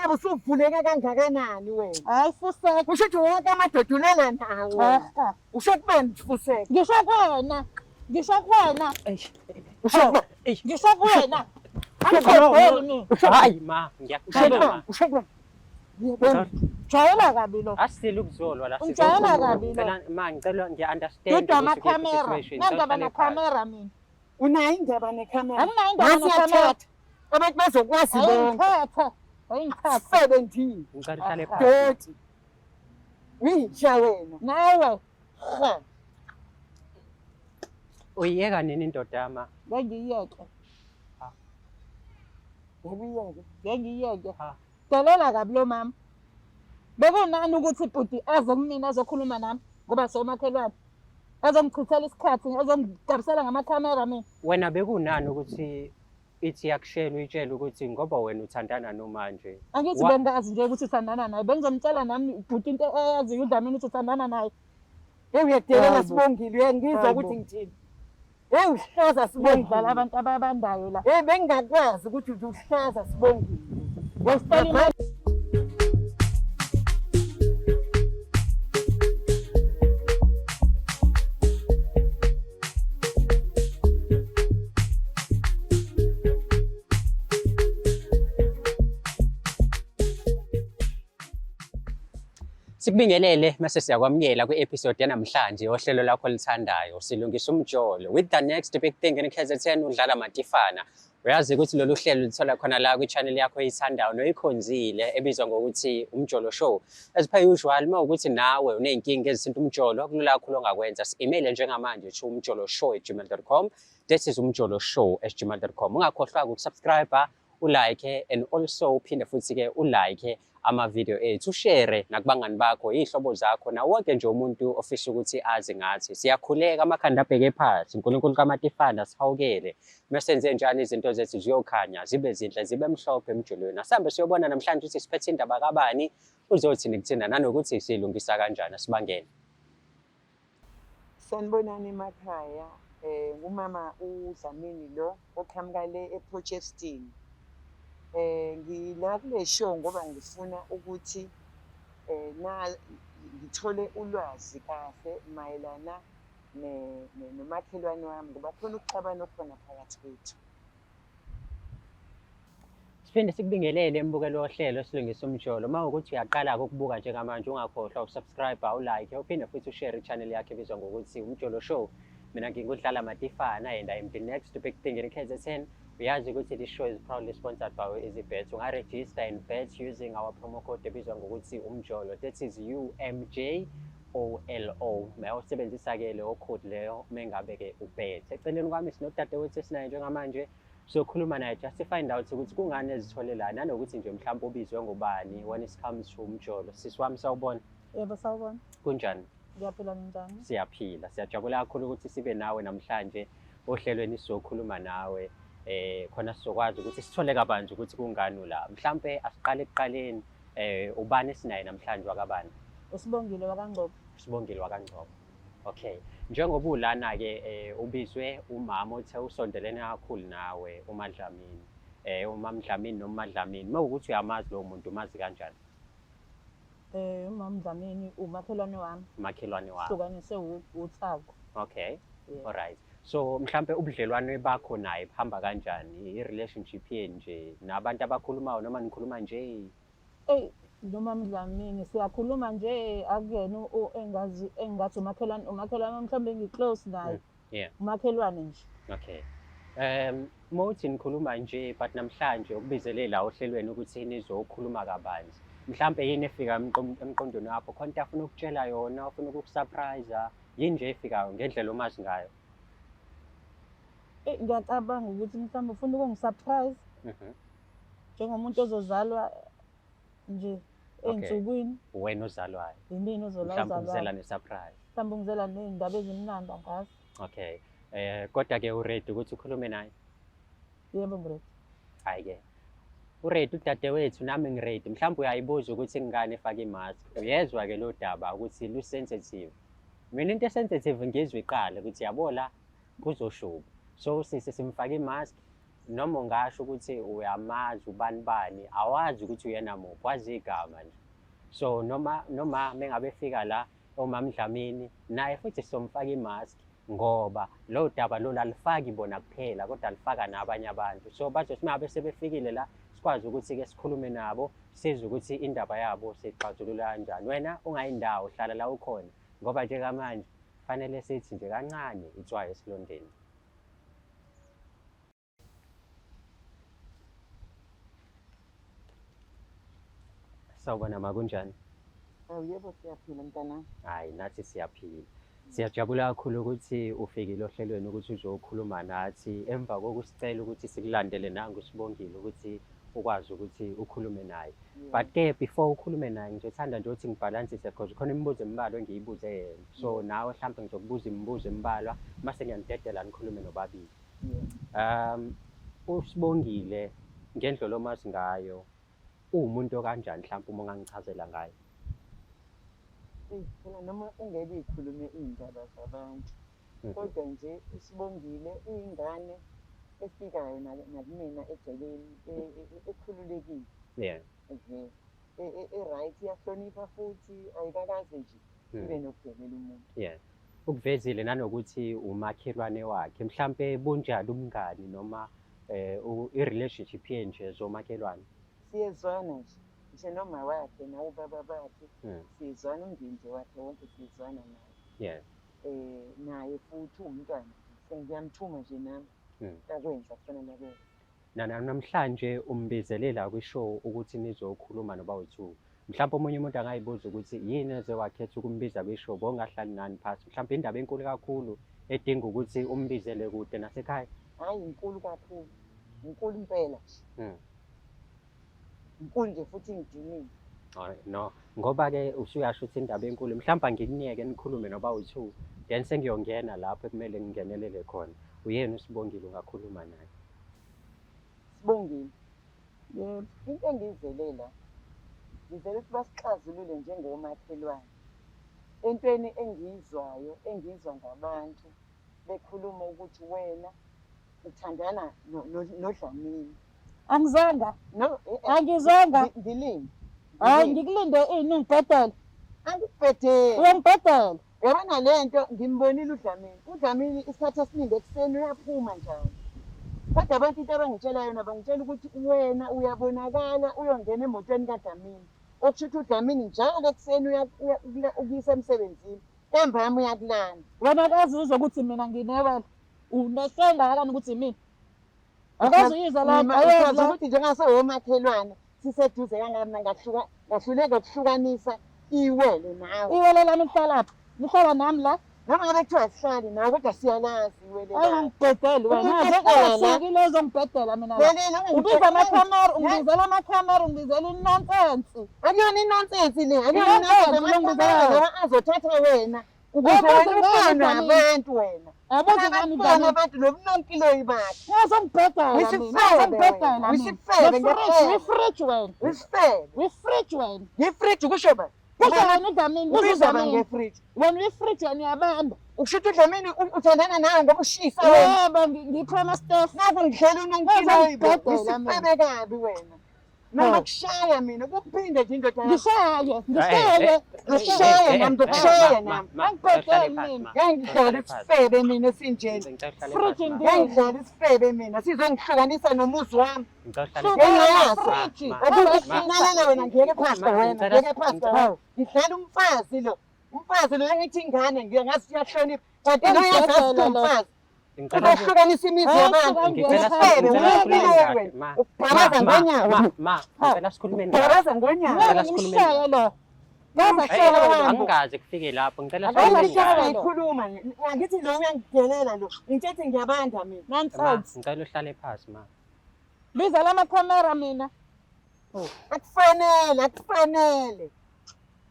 Umhlaba usuvuleke kangakanani wena? Hayi fuseka. Kusho ukuthi wonke amadoda ulala nawo. Aha. Usho kubani fuseka? Ngisho kuwena. Ngisho kuwena. Usho kubani? Ngisho kuwena. Angikhohleli mina. Hayi ma, ngiyakucela ma. Usho kubani? Uyabona? Jwayela kabi lo. Asile ukuzolwa la. Ungijwayela kabi lo. Ngicela ma, ngicela ngiya-understand Dudwa ukuthi ukuyiphi amakhamera. situation. Nandaba Ngicela uhlale phansi. nakhamera mina. Unayo indaba nekhamera? Anginayo indaba Nasi nekhamera. iyathatha. Abantu bazokwazi bonke. Ayingithatha. Ayingithatha. 17. Ngicela uhlale phansi. 30. Uyintsha wena. Nawe. Ha. Uyiyeka nini indoda ma? Ngeke ngiyiyeke. Ngiyeke. Ngeke ngiyiyeke. Ha. Delela kabi lo mama. Bekunani ukuthi bhuti aze kumina azokhuluma nami ngoba somakhelwane. Azongichithela isikhathi, azongigabisela ngamakhamera mina. Wena bekunani ukuthi ithi yakushela uyitshele ukuthi ngoba wena uthandana nomanje. Angithi bengazi nje ukuthi uthandana naye. Bengizomtshela nami bhuti into eyaziyo uDlamini ukuthi uthandana naye. Hey uyadelela Hayibo. Sibongile, uyangizwa Hayibo. ukuthi ngithini. Hey uhlaza Ngiyadlala Sibongile. abantu ababandayo la. Hey bengingakwazi ukuthi uhlaza Sibongile. Wasithola imali. Sikubingelele mase siyakwamukela kwi-episode yanamhlanje yohlelo lakho olithandayo silungisa umjolo with the next big thing in KZN uDlala Matifana. Uyazi ukuthi lolu hlelo luthola khona la kwi-channel yakho oyithandayo noyikhonzile ebizwa ngokuthi Umjolo Show. As per usual, uma ukuthi nawe uney'nkinga ezithinta umjolo, kulula kakhulu ongakwenza. Si-email njengamanje to umjoloshow@gmail.com. That is umjoloshow@gmail.com. Ungakhohlwa ukusubscribe, ulike and also uphinde futhi-ke ulike ama-video ethu, ushare nakubangani bakho, iy'hlobo zakho, nawo wonke nje umuntu ofisa ukuthi azi ngathi. Siyakhuleka amakhanda abheke phansi, uNkulunkulu kaMatifana sihawukele. Mesenze njani izinto zethu ziyokhanya, zibe zinhle, zibe mhlophe emjolweni. Asihambe siyobona namhlanje ukuthi siphethe indaba kabani, uzothini kuthina nanokuthi siyilungisa kanjani, asibangene. Sanibonani emakhaya. Ngumama uDlamini lo oqhamuka le ePortchefstroom. Ngila kule show ngoba ngifuna ukuthi na ngithole ulwazi kahle mayelana nomakhelwane wami ngoba khona ukuxabana okukhona phakathi kwethu. Siphinde sikubingelele embukelo wohlelo silungisa umjolo. Uma ukuthi uyaqala-ke ukubuka njengamanje ungakhohlwa ukusubscribe, ulike, uphinde futhi ushare i-channel yakho ebizwa ngokuthi Umjolo Show. Mina nginguDlala Matifana and I am the next big thing in KZN. Uyazi ukuthi this show is proudly sponsored by EasyBet. Ungaregister and bet using our promo code ebizwa ngokuthi Umjolo. That is UMJOLO. Mayosebenzisa-ke leyo code leyo mengabe-ke ubethe. Eceleni kwami sinodadewethu esinaye njengamanje sokhuluma naye just to find out ukuthi kungani ezithole la nanokuthi nje mhlawumbe ubizwe ngubani when it comes to umjolo. Sisi wami sawubona, Yebo sawubona. kunjani? Ngiyaphila ninjani? Siyaphila, siyajabula kakhulu ukuthi sibe nawe namhlanje ohlelweni sizokhuluma nawe khona sizokwazi ukuthi sithole kabanzi ukuthi kungani ula. Mhlambe asiqale ekuqaleni, ubani esinaye namhlanje wakabani? USibongile wakaNgcobo. Sibongile wakaNgcobo. Okay. Njengoba ulana ke ubizwe umama othe usondelene kakhulu nawe uMaDlamini. UMaDlamini noma uMaDlamini. Mawukuthi uyamazi lo muntu umazi kanjani? UMama Dlamini umakhelwane wami. Umakhelwane wakho. Hlukaniswe uthago. Okay. Yeah. All right. So mhlambe ubudlelwane bakho naye buhamba kanjani? I-relationship yenu nje nabantu abakhulumayo noma nikhuluma nje? Ey, noma Dlamini siyakhuluma nje akuyena engazi engathi umakhelwane mhlawumbe ngiclose naye. Yeah. Umakhelwane nje. Okay. Mawuthi nikhuluma nje but namhlanje ukubizele la ohlelweni ukuthi nizokhuluma kabanzi. Mhlambe yini efika emqondweni wakho? Khona into afuna ukutshela yona, ufuna ukukusurprise, yini nje efikayo ngendlela omazi ngayo? Ngiyacabanga ukuthi mhlawumbe ufuna ukungisurprise. Njengomuntu ozozalwa nje ey'nsukwini. Wena ozalwayo. Yimina Mhlawumbe ozalwayo. ungizela ne-surprise. Mhlawumbe ungizela ney'ndaba ezimnandi angazi. Okay. Kodwa ke uready ukuthi ukhulume naye? Yebo ngiready. Hayi ke. Uready udadewethu nami ngiready. Mhlawumbe uyayibuza ukuthi ngani efake imask. Uyezwa ke lo daba ukuthi lu sensitive. Mina into esensitive ngizwe iqala ukuthi yabo la kuzoshuba. So sisi simfake imask. Noma ungasho ukuthi uyamazi ubani bani, awazi ukuthi uyena muphi, wazi igama nje. So noma mengabe efika la uMam Dlamini naye futhi sizomfaka imask ngoba lo daba lolu alifaki bona kuphela kodwa alifaka nabanye abantu. So bazothi uma ngabe sebefikile la sikwazi ukuthi-ke sikhulume nabo sizwe ukuthi indaba yabo siyixazulula kanjani. Wena ungayindawo, hlala la ukhona ngoba njengamanje fanele sithi nje kancane itswayi esilondeni. Sawubona ma, kunjani? Awu yebo, siyaphila mntanami. Hhayi, nathi siyaphila. Siyajabula kakhulu ukuthi ufikile ohlelweni ukuthi uzokhuluma nathi emva kokusicela ukuthi sikulandele nangu Sibongile ukuthi ukwazi ukuthi ukhulume naye. But ke before ukhulume naye ngizothanda nje ukuthi ngibhalansise because khona imibuzo embalwa engiyibuze yena. So nawe mhlawumbe ngizokubuza imibuzo embalwa mase ngiyanidedela nikhulume nobabili. USibongile ngendlela omazi ngayo uwumuntu okanjani mhlawumbe uma ungangichazela ngaye? Eyi, phela noma ungeke uy'khulume iy'ndaba zabantu, kodwa nje uSibongile uyingane efikayo nakumina egcekeni ekhululekile. Ehe. E-right, iyahlonipha futhi ayikakaze nje ibe nokudelela umuntu. Ukuvezile nanokuthi umakhelwane wakhe, mhlampe bunjani ubungani noma i-relationship yenu nje zomakhelwane? Siyezwana nje, ngisho noma wakhe nawubaba bakhe, siyezwana, umndeni nje wakhe wonke siyezwana naye. Naye futhi uwumntwana, sengiyamthuma nje nami, akwenza kufanele akwenze. Namhlanje umbizele la kwi-show ukuthi nizokhuluma nobawu-two. Mhlawumbe omunye umuntu angayibuza ukuthi yini eze wakhetha ukumbiza kwi-show, bowungahlali nani phasi. Mhlawumbe indaba enkulu kakhulu edinga ukuthi umbizele kude nasekhaya. Hhayi, inkulu kakhulu, inkulu impela nje. Inkulu nje futhi ingidinile. Alright, no, ngoba-ke usuyasho ukuthi indaba enkulu, mhlawumbe angikuniyeke nikhulume nobawu-two, then sengiyongena lapho ekumele ngingenelele khona. Uyena uSibongile, ungakhuluma naye. Sibongile. Yebo. Into engiyizele la, ngizele ukuthi basixazulule njengomakhelwane. Entweni engiyizwayo, engiyizwa ngabantu bekhuluma ukuthi wena uthandana noDlamini. Angizanga. No, Angizanga. Ngilinde. Hayi, ngikulinde ini ungibhedele. Angikubhedeli. Uyangibhedela. Uyabona le nto ngimbonile uDlamini. uDlamini isikhathi esiningi ekuseni uyaphuma njalo. Kodwa abantu into abangitshela yona bangitshela ukuthi wena uyabonakala uyongena emotweni kaDlamini. Okusho ukuthi uDlamini njalo ekuseni ukuyisa emsebenzini. Ntambama uyakulanda. Wena akazi uzwe ukuthi mina nginewele. Unehlonga kangakanani ukuthi mina? Akazi uyizwa la, Mina ayezwa. ngikwazi ukuthi njengasewomakhelwane siseduze kangaka mina ngahluleka ukuhlukanisa iwele nawe. Iwele lami lihlalaphi? Lihlala nami la? Noma ngabe kuthiwa asihlali nawe kodwa siyalazi iwele Ayi, lakho. ungibhedele wena. Umuntu Ngaze ohlala la. ungasuki le uzongibhedela mina la. Velile, ungibhedele. Ubiza amakhamera, ungibizela amakhamera, ungibizela i-nonsense. Akuyona i-nonsense le, akuyona I-nonsense i-nonsense. le ongibizela Amakhamera yona. lawa azothatha wena. Ukuze Abuze wena ngani ufane Dlamini? nabantu wena. Abuze ngani Abantwana Dlamini? abantu nobunonkiloyi bakhe. Ngazongibhedela mina, Uyisifebe ngazongibhedela wena, mina. uyisifebe Uyifridge, ngempela. uyifridge wena. Uyisifebe. Uyifridge wena. Ngifridge kusho ba? Kusho wena uDlamini, kusho Ubizwa ba uDlamini. ngefridge? Wena uyifridge wena uyabamba. Usho ukuthi uDlamini uthandana nawe ngoba ushisa wena. Yebo, ngiphema staff. Naku ngidlela unonkiloyi bo. Ngazongibhedela mina. Uyisifebe kabi wena. Noma kushaya mina, kuphinde nje indoda yakho. Ngishaye, ngishaye. Ngishaye nami, ngizokushaya nami. Angibhedeli mina. Ngangidlala isifebe mina esinjena. Fridge ndini. Ngangidlala isifebe mina, sizongihlukanisa nomuzi wami. Fridge. Lalela wena, ngiyeke phansi wena, ngiyeke phansi wena. Ngidlala umfazi lo. Umfazi lo engithi ingane ngiye ngathi uyahlonipha. Kanti lo uyazazi ukuthi umfazi. Uzohlukanisa imizi yabantu. Isifebe, unonkiloyi wena. Ubhabaza ngonyawo. Ngicela sikhulume kahle. Ubhabaza ngonyawo. Ngeke ngimshaye lo. Ngaze Angikaze kufike lapho, ngicela Akazi sikhulume into kahle. angayikhuluma. Angithi lo uyangidelela lo. Ngitshethi ngiyabanda mina. Ma, Nonsense. ngicela uhlale phansi ma. Biza lamakhamera mina. Akufanele, akufanele.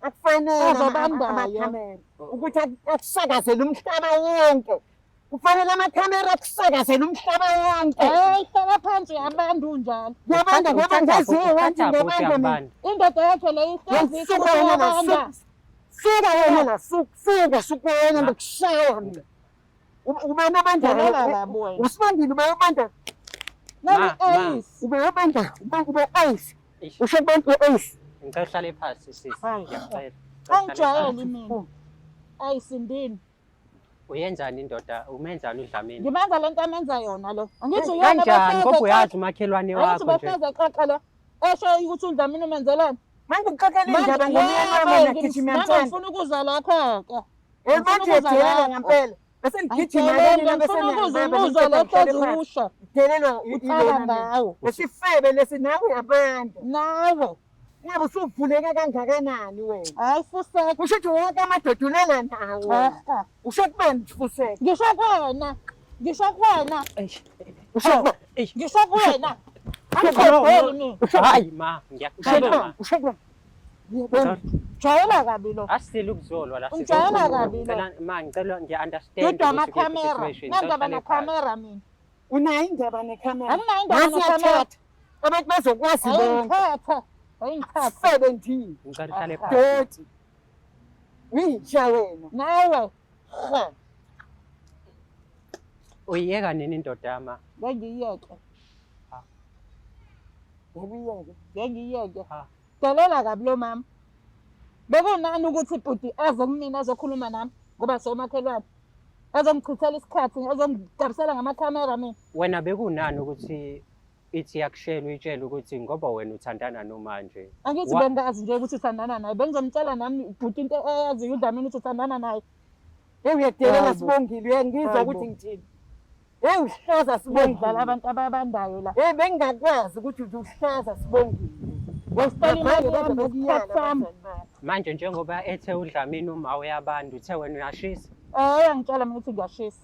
Akufanele Azobandayo. amakhamera ukuthi akusakazele umhlaba wonke. Kufanele amakhamera akusakazele umhlaba wonke. Hey, hlala phansi uyabanda unjalo. Ngiyabanda ngoba ngaziwa nje Uthathaphi ukuthi ngiyabanda mina. uyabanda? Indoda yakho le ihlezi Suka wena la, uyabanda. suka wena la, suka, suka wena ngokushaya mina. Ubani Delela abandayo? kabi wena. Usibangile ubani abandayo? Nali Ma, ma. ace. Ube wabanda, ube ace. Eish. Usho abantu ace. Ngicela uhlale phansi sisi. Hayi. Ngiyacela. Ngicela uhlale phansi. Angijwayeli mina. Ace ndini. Uyenzani indoda? Umenzani uDlamini? Ngimenza lento amenza yona lo. Angithi uyona Kanjani ngoba behleze uyazi umakhelwane Angithi wakho nje. behleze exoxa lo. Esho ukuthi uDlamini umenzelani. Manje ngixoxela indaba ngomyeni wami wena gijima Manje mthanda. ngifuna ukuzwa lokho-ke. Hey manje Ngifuna ukuzwa uyadelela lokho. ngempela. Bese ngigijima Angijwayeli, nina bese ngifuna ukuzwa niyangibamba, umuzwa ngiqeda lo ngihlale hlezi phansi. usho. Ngidelelwa Uqala ilona mina. ngawe. Lesifebe lesi nawe uyabanda. Nawe. Ngabe usuvuleke kangakanani wena? Hayi fuseka. Kusho ukuthi wonke amadoda ulala nawo. Aha. Usho kubani fuseka? Ngisho kuwena. Ngisho kuwena. Eish. Usho kubani? Eish. Ngisho kuwena. No, no. Angijwayeli mina. Hayi ma, Usho ngiyacela kubani? ma. Usho kubani? Uyabona? Jwayela kabi lo. Asile ukuzolwa la. Ungijwayela kabi lo. Ngicela ma, ngicela ngiya-understand Dudwa ukuthi ukuyiphi amakhamera. situation. Ngicela Nandaba uhlale phansi. nakhamera mina. Unayo indaba nekhamera. Anginayo indaba Nasi nekhamera. iyathatha. Abantu bazokwazi bonke. Ayingithatha. Ayingithatha. Sifebe ndini. Ngicela uhlale phansi. Doti. Uyinja wena. Nawe. Ha. Uyiyeka nini indoda ma? Ngeke ngiyiyeke. Ngiyeke. Ngeke ngiyiyeke. Ha. Delela kabi lo mama. Bekunani ukuthi bhuti eze kumina azokhuluma nami ngoba somakhelwane. Azongichithela isikhathi, azongigabisela ngamakhamera mina. Wena bekunani ukuthi ithi yakushela uyitshele ukuthi ngoba wena uthandana nomanje. Angithi bengazi nje ukuthi uthandana naye. Bengizomtshela nami bhuti into eyaziyo uDlamini ukuthi uthandana naye. Hey uyadelela Hayibo. Sibongile, uyangizwa Hayibo. ukuthi ngithini. Hey uhlaza Ngidlala Sibongile. abantu ababandayo la. Hey bengingakwazi ukuthi uhlaza Sibongile. Wesithola imali Ngaphandle yami kwezokuyala ngesikhathi sami. abazali bakho. Manje njengoba ethe uDlamini uma uyabantu uthe wena uyashisa. Eh uyangitshela mina ukuthi ngiyashisa.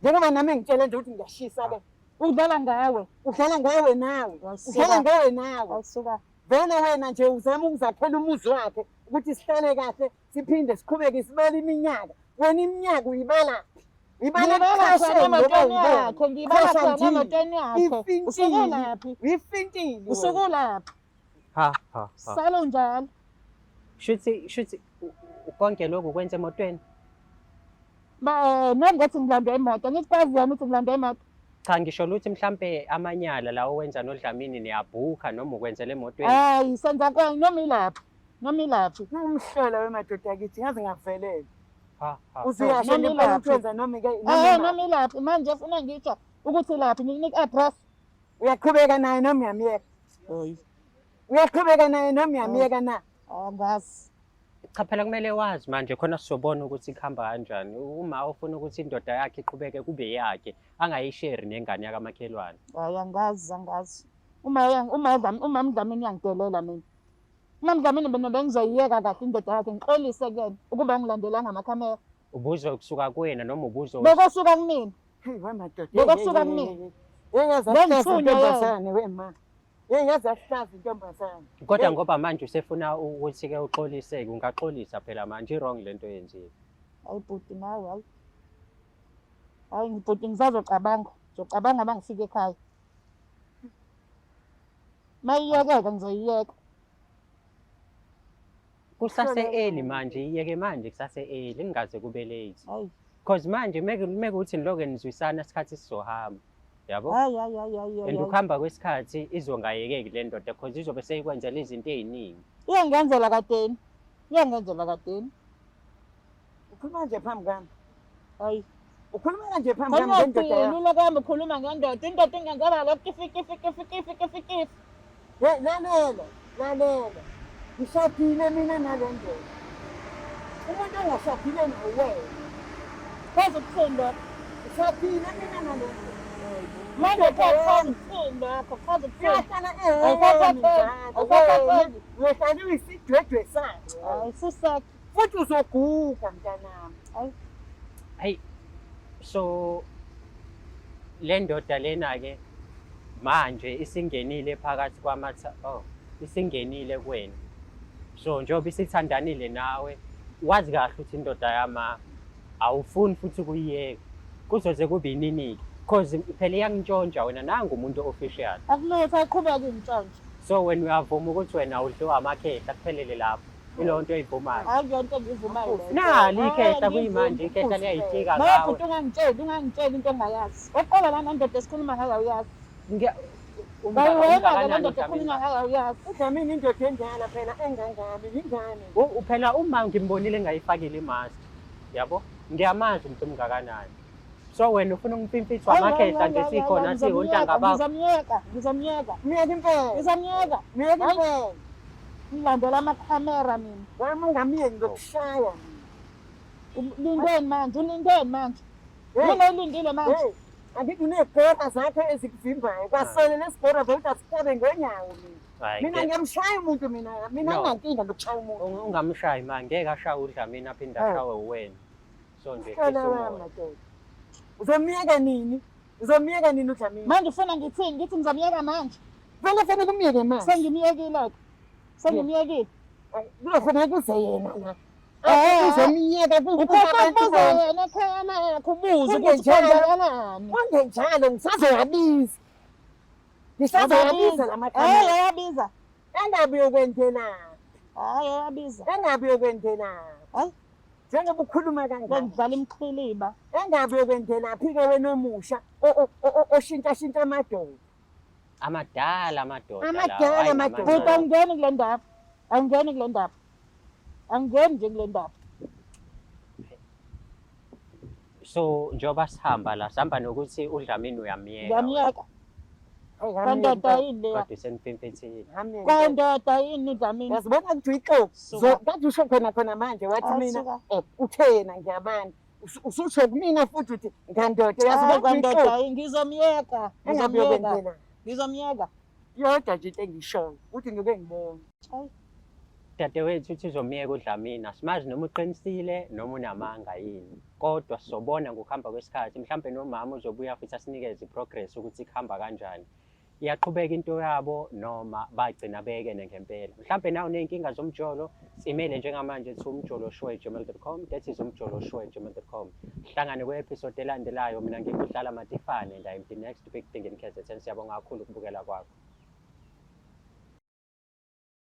Njengoba nami ngitshela nje ukuthi ngiyashisa ke. Udlala ngawe. Udlala ngawe nawe. Wasuka. Udlala ngawe nawe. Awusuka. Vele wena nje uzama ukuzakhela umuzi wakhe ukuthi sihlale kahle siphinde siqhubeke sibale iminyaka. Wena iminyaka uyibala phi? Uyibala Ngibala khona ekuqasheni ngoba emotweni uyibona. yakhe, ngibala Qasha khona ndini. emotweni yakhe. Ifintili. Usukulaphi? Uyifintili wena. Usukulaphi? Ha ha ha. Salo njalo. Shuthi shuthi konke lokhu kwenza emotweni. Ba nami ngathi ngilandwa imoto. Ngithi kwazi yami ukuthi ngilandwa imoto. Cha ngisho ukuthi mhlampe amanyala lawo owenza noDlamini niyabhukha noma ukwenzela emotweni. Hayi senza kwani noma ilaphi? Noma ilaphi? Umhlola wemadoda akithi ngaze ngakuvelela. Ha ha. Uze uyasho Noma nje phela ilaphi. ukuthi wenza noma ike Eh noma noma ilaphi? Manje ufuna ngitsho ukuthi ilaphi ngikunika i-address. uyaqhubeka naye noma uyamyeka. Hayi. Uyaqhubeka naye noma uyamyeka na? Angazi. Cha phela kumele wazi manje khona sizobona ukuthi kuhamba kanjani. Uma ufuna ukuthi indoda yakhe iqhubeke kube yakhe, angayisheri nengane yakamakhelwane. Hayi angazi angazi. Uma uma uma Mdlamini uyangidelela mina. Uma Mdlamini mina bengizoyiyeka kahle indoda yakhe ngixolise kuyena ukuba ngilandelanga amakhamera. Ubuzwe kusuka kuwena noma ubuzwe Bekusuka kumina. Hey wemadoda. Bekusuka kumina. Hey yaze ahlaza Bengithunywa intombazane wema. Hey yaze ahlaza intombazane. Kodwa Hey. ngoba manje usefuna ukuthi ke uxoliseke, ungaxolisa phela manje i-wrong lento oyenzile. Hayi bhuti nawe hayi. Hayi bhuti ngisazocabanga. Ngizocabanga uma ngifika ekhaya. Mayiyekeka ngizoyiyeka. Kusase early manje, iyeke manje kusase early, ningaze kube late. Hayi. Cause manje mekuthi niloke nizwisana isikhathi sizohamba. Yabo? Hayi hayi hayi hayi. And hayi. ukuhamba kwesikhathi izongayekeki le ndoda cause izobe seyikwenzela izinto ey'ningi. Iyangenzela kadeni. Iyangenzela kadeni. Ukhuluma nje phambi kwami. Hayi. Ukhuluma kanje phambi kwami ngendoda Khona yakho. lula kwami ukhuluma ngendoda. Indoda ingenzela lokhu kifi kifi kifi kifi kifi kifi. Hey lalela, lalela. Ngishadile mina nale ndoda. Umuntu ongashadile nawe wena. Chaza ubuhlungu lokho. Ngishadile mina nale ndoda. Manje chaza ubuhlungu lokho. Chaza ubuhlungu. Uyahlala Awusathatheki, njalo. awusathatheki. Uyohlala uyisidwedwe sakho. Hayi fusek. Futhi uzoguga mntanami. Hayi, so le ndoda lena-ke manje isingenile phakathi kwamatha oh isingenile kuwena. So njengoba isithandanile nawe, wazi kahle ukuthi indoda yama awufuni futhi ukuyiyeka. Kuzoze kube inini-ke? Cause phela iyangintshontsha wena nangu umuntu official. Akulutho aqhubeke intshontsho. So wena uyavuma ukuthi wena udliwa amakhehla kuphelele lapho. Ileyo nto oyivumayo. Hayi yonke engiyivumayo leyo. Nali Hayi, ikhehla angiyivumi. kuyimanje ikhehla liyayitika Nawe ngawe. bhuti ungangitsheli, ungangitsheli into ongayazi. Oqala la nendoda esikhuluma ngayo awuyazi. Wena-ke le ndoda ekhulunywa ngayo awuyazi. UDlamini indoda endala phela engangami, yingane. Phela uma ngimbonile engayifakile imask, yabo? Ngiyamazi ukuthi umngakanani. So wena ufuna ukumpimfithwa amakhehla nje sikhona siwontanga bakho. Ngizomyeka, ngizomyeka. Myeke impela. Ngizomyeka. Myeke impela. Ngilandela amakhamera mina. Wami ungamyeki ngizokushaya mina. Ulindeni manje, ulindeni manje. Hey. Mina ulindile manje. Hey, angithi unezigora zakho ezikuvimbayo. Kwasona lesigora vele asikabe ngonyawo mina. Hayi, Mina ngiyamshaya umuntu mina. Mina No. nginankinga nokushaya umuntu. Ungamshayi ma, ngeke ashawe uDlamini aphinde ashawe uwena. So nje Hlola hlisa wami umoya. madoda. Uzomyeka nini? Uzomyeka nini uDlamini? Manje ufuna ngithini? Ngithi ngizomyeka manje. Vele fanele umyeke manje. Sengimyekile-ke. Sengimyekile. Kuzofanele kuze yena la. Eh, Uzomyeka Uthatha kubantu ubuze bonke. yena ekhaya lakho, ubuze ukuthi Kungenjalo. kwenzakalani. Kungenjalo ngisazowabiza. Ngisazowabiza la Hayi, makhamera. ayabiza. Engabe uyokwenzela. Hayi, ayabiza. Engabe uyokwenzela. Hayi. Njengoba ukhuluma kangaka. Bengidlala imxhiliba. Engabe uyokwenzela phi-ke wena omusha oshintshashintsha amadoda. Amadala amadoda lawa, Amadala hhayi amadoda. Bhuti, namancane. angingeni kule ndaba. Angingeni kule ndaba. Angingeni nje kule ndaba. So njengoba sihamba la sihamba nokuthi uDlamini uyamyeka. wena. Ngiyamyeka. Kwandoda yini leya? Kodwa usenimfimfithile. Kwandoda yini uDlamini? Uyazibona ukuthi uyixoki. Suka. Kade usho khona khona manje wathi Hayi, mina suka. uthe yena ngiyabani. Ususho kumina futhi uthi ngandoda uyazibona Hayi, ukuthi kwandoda uyixoki. yini? Ngizomyeka. Engabe Ngizomyeka. uyokwenzela. Ngizomyeka. Yodwa nje into engishoyo uthi ngike ngibone. Hayi. Dadewethu uthi uzomyeka uDlamini, asimazi noma uqinisile noma unamanga yini. Kodwa sizobona ngokuhamba kwesikhathi, mhlampe nomama uzobuya futhi asinikeze i-progress ukuthi kuhamba kanjani. Iyaqhubeka into yabo noma bagcina beyekene ngempela. Mhlampe nawe uney'nkinga zomjolo, simele njengamanje to umjoloshow@gmail.com, that is umjoloshow@gmail.com. Hlangane kwe-episode elandelayo, mina ngikudlala Matifane and I'm the next big thing in KZN. Siyabonga kakhulu ukubukela kwakho.